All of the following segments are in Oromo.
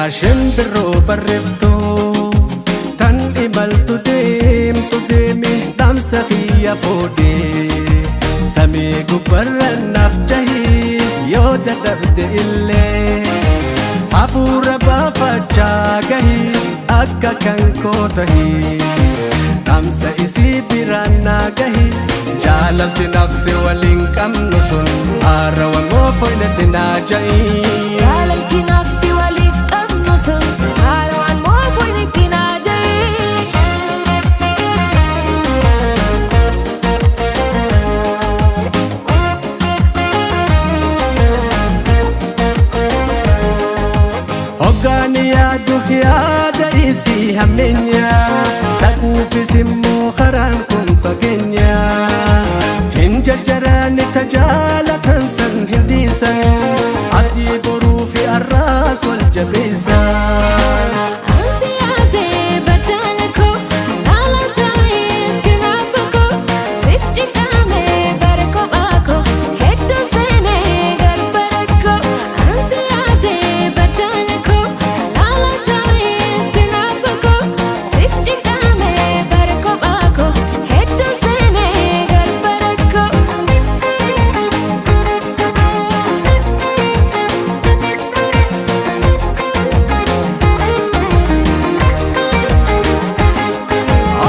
Yaa shimbirroo barreeftuu tan imaltu deemtu deemi dhaamsa kiyya fuudhee samii gubbarra naaf jahii yoo dadhabde illee hafuura baafachaa gahii akka kan koo tahii dhaamsa isii biraan naa gahii jaalalti nafsi waliin qabnu sun haarawa moo foynetti naa ja'ii. Jaalalti nafsi waliif qabnu sun haarawaan moo foynetti naa ja'ii. Hoggaani yaadu yaada isii hammeenya dhaquufis immoo karaan kun fageenya hin jarjaraani tajaalatan san hin dhiisan abdii boruu fi arraas wal jabeessan. Ansi yaadee barjaala koo halaala taa'ee siraafa koo siif cinqaamee bara kophaa koo hedduu seenee garba rakkoo. Ansi yaadee barjaala koo halaala taa'ee siraafa koo siif cinqaamee bara kophaa koo hedduu seenee garba rakkoo.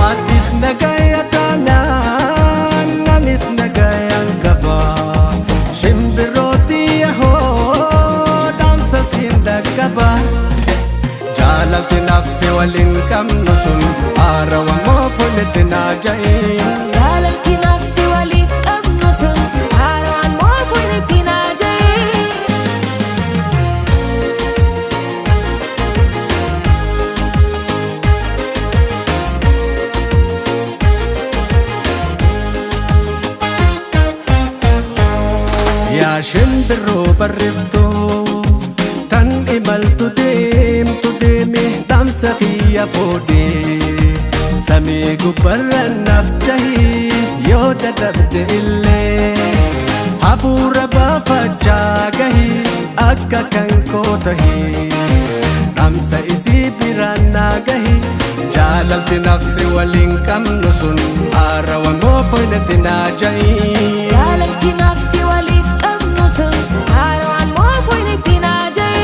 Atis nagaya taanaan anis nagayaan qaba shimbirrooti yahoo dhaamsa siin dhaqqaba jaalalti nafsi waliin qabnu sun haarawa moo foynetti naa ja'ii. Jaalalti nafsi waliif qabnu sun haarawaan moo foynetti naa ja'ii. Yaa shimbirroo barreeftuu tan imaltu deemtu deemi dhaamsa kiyya fuudhee samii gubbarra naaf jahii yoo dadhabde illee hafuura baafachaa gahii akka kan koo tahii dhaamsa isii biraan naa gahii jaalalti nafsi waliin qabnu sun haarawa moo foynetti naa ja'ii. Jaalalti nafsi waliif qabnu sun haarawaan moo foynetti naa ja'ii.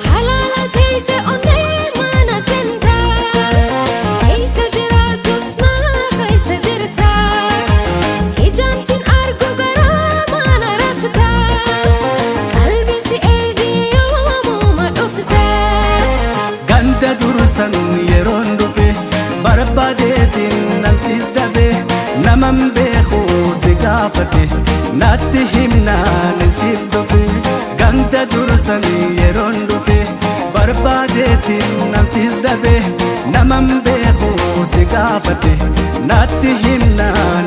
Halaala teesse onnee mana seentaa eessa jiraatus naaf eessa jirtaa ijaan sin argu garaa mana raftaa qalbii si eegi yoomuma dhuftaa. Ganda dursan yeroon dhufe barbaadeetiin nan siis dhabe naman beeku si gaafate natti himnaan siif dhufe ganda dursan yeroon dhufe barbaadeetiin nan siis dhabe naman beeku si gaafate natti himnaan.